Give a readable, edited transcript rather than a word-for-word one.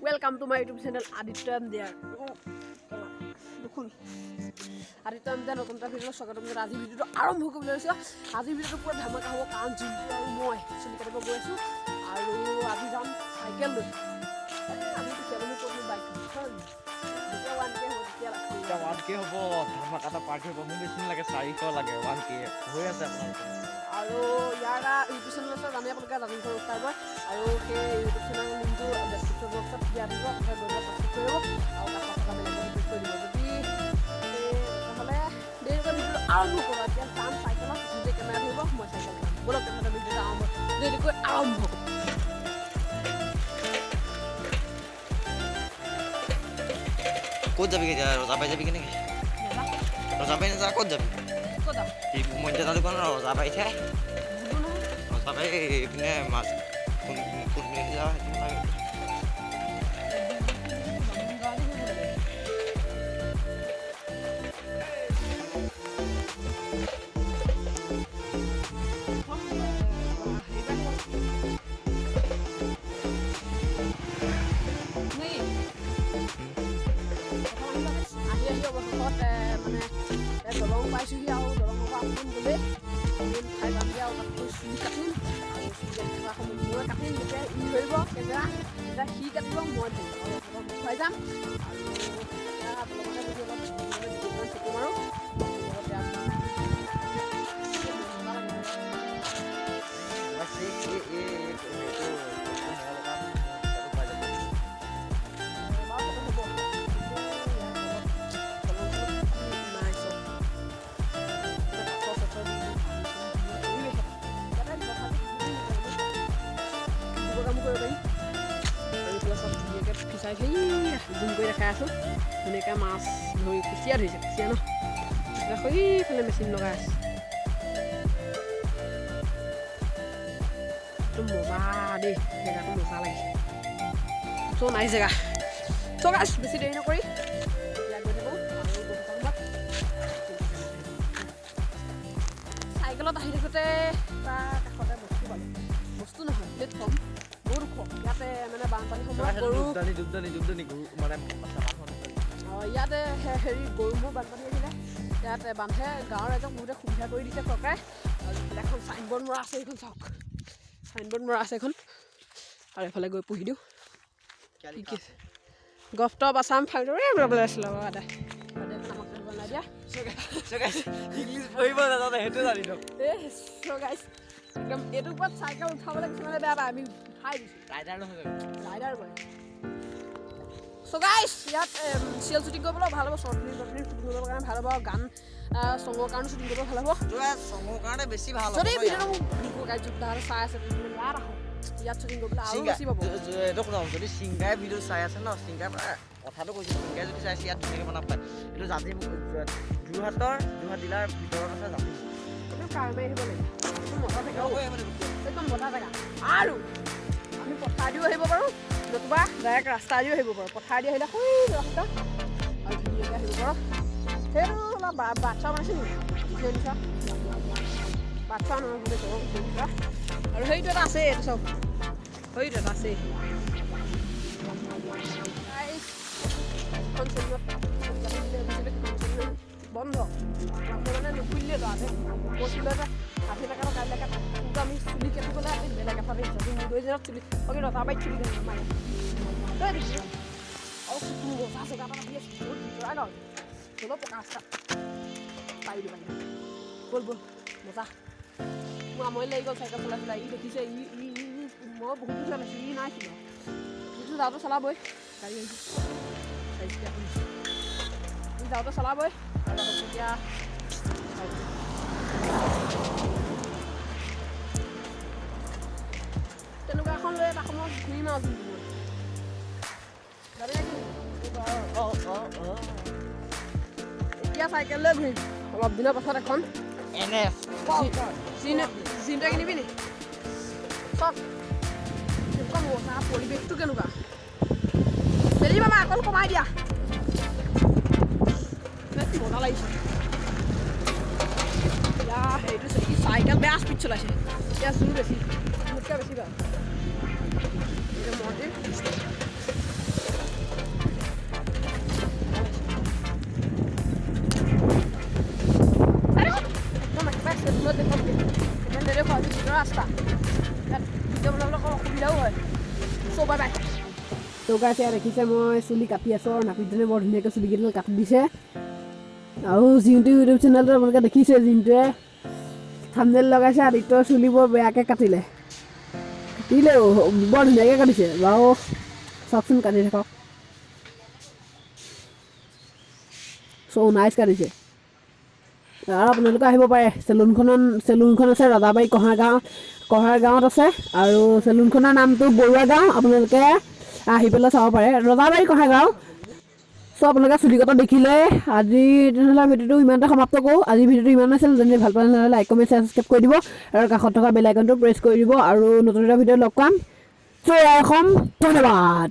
Welcome to my YouTube channel Aditya M there. দেখোন Aditya M there নতুন এটা ভিডিঅ'লৈ স্বাগতম জনাই আজি ভিডিঅ'টো আৰম্ভ কৰিবলৈ লৈছোঁ। আজিৰ ভিডিঅ'টো পূৰা ধামাকা হ'ব, কাৰণ জিন্তু আৰু মই চুলি কাটিব গৈ আছোঁ আৰু আজি যাম চাইকেল লৈ। আমি দুখীয়া মানুহ, ক'তনো বাইক? যেতিয়া 1K হ'ব তেতিয়া। এতিয়া 1K হ'ব, ধামাকা এটা পাৰ্টি হ'ব। মোক বেছি নালাগে, 400 লাগে, 1K হৈ আছে আপোনালোকৰ। আৰু ইয়াৰ এটা ইউটিউব চেনেল আছে, জানে আপোনালোকে, জাজিমঘৰ ৰূপটাইবৰ। আৰু সেই ইউটিউব চেনেলৰ লিংকটো ডেছক্ৰিপশ্যন বক্সত দিয়া থাকিব। আপোনালোকে গৈ পেলাই ছাবস্ক্ৰাইব কৰি ল'ব আৰু কাষত থকা বেল আইকনটো ক্লিক কৰি দিব যদি। তেনেহ'লে দেৰিকৈ ভিডিঅ'টো আৰম্ভ কৰোঁ। এতিয়া যাম চাইকেলত, নিজে কেমেৰা ধৰিব, মই চাইকেল চলাম। ব'লক তেনেহ'লে, ভিডিঅ'টো আৰম্ভ দেৰিকৈ আৰম্ভ কৰোঁ। ক'ত যাবি এতিয়া? ৰজাবাৰী যাবি কেনেকৈ? ৰজাবাৰী নাযা, ক'ত যাবি? ক'ত যাম? মন্দিৰ দোকান ৰজাবাৰীতহে। বুলো নহয়। ৰজাবাৰী এইপিনে মাছ কোন কোনপিনে যাওঁ সেইটো নালাগে। গাড়ী হ'ব লাগে। প্ৰথম হেৰি পৰা আহিব নেকি? প্ৰথম আহি আহি অৱশেষত মানে দলং পাইছোঁহি আৰু দলঙৰ পৰা অকণমান গ'লেই মেইন ঠাই পামগৈ আৰু তাত গৈ চুলি কাটিম। আৰু চুলি কাটি থকা সময়ত মই কাটিম, যেতিয়া ই ধৰিব কেমেৰা, যেতিয়া সি কাটিব মই ধৰিম আৰু অকণমান দেখুৱাই যাম। আৰু এতিয়া দলঙতে বহি অলপ মানে দুদিনমান ফটো মাৰোঁ লগতে। মজা লাগিব। বাছ, এই এইটো মই লগাম, তাতো পাই যাব। বাৰু, সেইটো হ'ব, কিন্তু ইয়াৰ তলত দলং চলং নাই, চব মানে পাথৰ চাথৰ দি দি পানী চানী ধুনীয়া পৰিৱেশ এটা। ইয়াতে তথাপি দিব কামো কৰিব পাৰি। আৰু এইফালে চব ধুনীয়াকৈ ফিচাৰী, সেইয়া জুম কৰি দেখাই আছোঁ, ধুনীয়াকৈ মাছ ধৰি, কুচিয়া ধৰিছে, কুচিয়া ন। এইফালে সেইফালে মেচিন লগাই আছে। একদম মজা দেই, জেগাটো মজা লাগিছে। চ' নাইচ জেগা। চ' গাইছ, বেছি দেৰি নকৰি এতিয়া গৈ থাকোঁ আৰু গৈ থকা সময়ত চাইকেলত আহি থাকোঁতে তাৰ কাষতে বস্তু পালোঁ। বস্তু নহয়, প্লেটফৰ্ম। বহুত ওখ। ইয়াতে মানে বানপানীৰ সময়ত গৰু দুবদানি দুবদানি দুবদানি গৰু মানে মানুহৰ দুবদানি। অঁ, ইয়াতে হেৰি গৰু ম'হ বানপানী আহিলে ইয়াতে বান্ধে। গাঁৱৰ ৰাইজক বহুতে সুবিধা কৰি দিছে চৰকাৰে। আৰু এইফালে এখন চাইনবৰ্ড মৰা আছে, এইখন চাওক, চাইনবৰ্ড মৰা আছে এইখন। আৰু এইফালে গৈ পঢ়ি দিওঁ কি কি আছে। গভট অফ আছাম আছিলে এটা আমাক নাই দিয়া। ইংলিছ পঢ়িব নাজানে, সেইটো জানি লওক। এই চ' গাইছ, একদম এইটোৰ ওপৰত চাইকেল উঠাবলৈ কিছুমানে বেয়া পায়, আমি উঠাই দিছোঁ। ৰাইডাৰ নহয় জানো? ৰাইডাৰ বয়। চ' গাইছ, ইয়াত চিৰিয়েল শ্বুটিং কৰিবলৈ ভাল হ'ব, শ্বৰ্ট ফিল্ম টৰ্ট ফিল্ম শ্বুটিং কৰিবৰ কাৰণে ভাল হ'ব আৰু গান চঙৰ কাৰণে শ্বুটিং কৰিব ভাল হ'ব। চঙৰ কাৰণে বেছি ভাল। যদি ভিডিঅ'টো মোক গাইজ দাদা চাই আছে, তেনেহ'লে ইয়াত আহক। ইয়াত শ্বুটিং কৰিবলৈ আৰু বেছি পাব। এইটো শুনক, যদি ছিংগাৰে ভিডিঅ' চাই আছে ন, ছিংগাৰ কথাটো কৈছোঁ, ছিংগাৰে যদি চাই আছে, ইয়াত ধুনীয়াকৈ বনাব পাৰে। এইটো জাজি যোৰহাটৰ, যোৰহাট জিলাৰ ভিতৰত আছে জাজি। একদম কাৰমে আহিব লাগিব, একদম মজা জেগা অ'। একদম মজা জেগা। আৰু আমি পথাৰেদিও আহিব পাৰোঁ, নতুবা ডাইৰেক্ট ৰাস্তা দিও আহিব পাৰোঁ। পথাৰেদি আহিলে সৈ ৰাস্তা আৰু ধুনীয়াকৈ আহিব পাৰোঁ। সেইটো অলপ বাচ্ছা বনাইছে নেকি? দিছা বাচ্ছা নহয় বুলি দিছা। আৰু সেইটো এটা আছে, এইটো চাওক, সেইটো এটা আছে। Guys, এখন চেলুনত চুলি কাটিম বুলি ভাবিছিলোঁ, সেইখন চেলুন বন্ধ বন্ধ মানে নুখুলিলে। তাতে কৈছিলে যে আজিলৈকে বা কাইলৈকে। কিন্তু আমি চুলি কাটিবলৈ আমি বেলেগ এঠাইত আহিছোঁ। আমি মুদৈ জেগাত চুলি অ' ৰজাবাৰীত চুলি কাটিব মাৰে তই দেখিছ। আৰু মজা জেগা এটাত আহি আছোঁ, বহুত ভিতৰা গাঁও হ'লেও পকা ৰাস্তা। পাৰিলোঁ পাৰিলোঁ, ব'ল ব'ল। মজা, মোৰ আমনি লাগি গ'ল চাইকেল চলাই চলাই। ই দেখিছে, ই ই ই ই মই বহুত দূৰ চলাইছোঁ, ই নাই চলোৱা। ইটো যাওঁতে চলাবই, গাড়ী আহিছে, চাৰিচকীয়া শুনিছোঁ। ই যাওঁতে চলাবই আৰু এতিয়া তেনেকুৱা এখন লৈ এটা সময়ত ঘূৰিম আৰু যোনটো মই যাবি নেকি? অঁ অঁ অঁ এতিয়া চাইকেল লৈ ঘূৰিম, অলপ দিনৰ পাছত এখন এন এছ জিনটা কিনিবি নি? চাওক কেনেকুৱা মজা পৰিৱেশটো, কেনেকুৱা। বেলি মামা, অকণ কমাই দিয়া। মজা লাগিছে। ইয়া হেৰিটো ই চাইকেল বেয়া স্পীড চলাইছে। এতিয়া জোৰ বেছি, মোতকৈ বেছি বাৰু। এতিয়া মই দিম। চ' বাই বাই। ত' গাইছ, এয়া দেখিছে, মই চুলি কাটি আছোঁ আৰু নাপিতজনে বৰ ধুনীয়াকৈ চুলিকেইডাল কাটি দিছে। আৰু জিণ্টু ইউটিউব চেনেলটো আপোনালোকে দেখিছে, জিণ্টুৱে থামনেল লগাইছে, আদিত্যৰ চুলি বৰ বেয়াকৈ কাটিলে। কাটিলেও বৰ ধুনীয়াকৈ কাটিছে বাৰু। চাওকচোন, কাটি থাকক। চ' নাইচ কাটিছে। আৰু আপোনালোকে আহিব পাৰে। চেলুনখন আছে ৰজাবাৰী কঁহাৰ গাঁও, কঁহাৰ গাঁৱত আছে আৰু চেলুনখনৰ নামটো বৰুৱা গাঁও। আপোনালোকে আহি পেলাই চাব পাৰে, ৰজাবাৰী কঁহাৰ গাঁও। চ' আপোনালোকে চুলি কটা দেখিলে। আজি তেনেহ'লে ভিডিঅ'টো ইমানতে সমাপ্ত কৰোঁ। আজি ভিডিঅ'টো ইমান আছিল। যদি ভাল পালে, তেনেহ'লে লাইক, কমেণ্ট, ছাবস্ক্ৰাইব কৰি দিব আৰু কাষত থকা বেল আইকনটো প্ৰেছ কৰি দিব। আৰু নতুন এটা ভিডিঅ' লগ পাম। চ' অসম, ধন্যবাদ।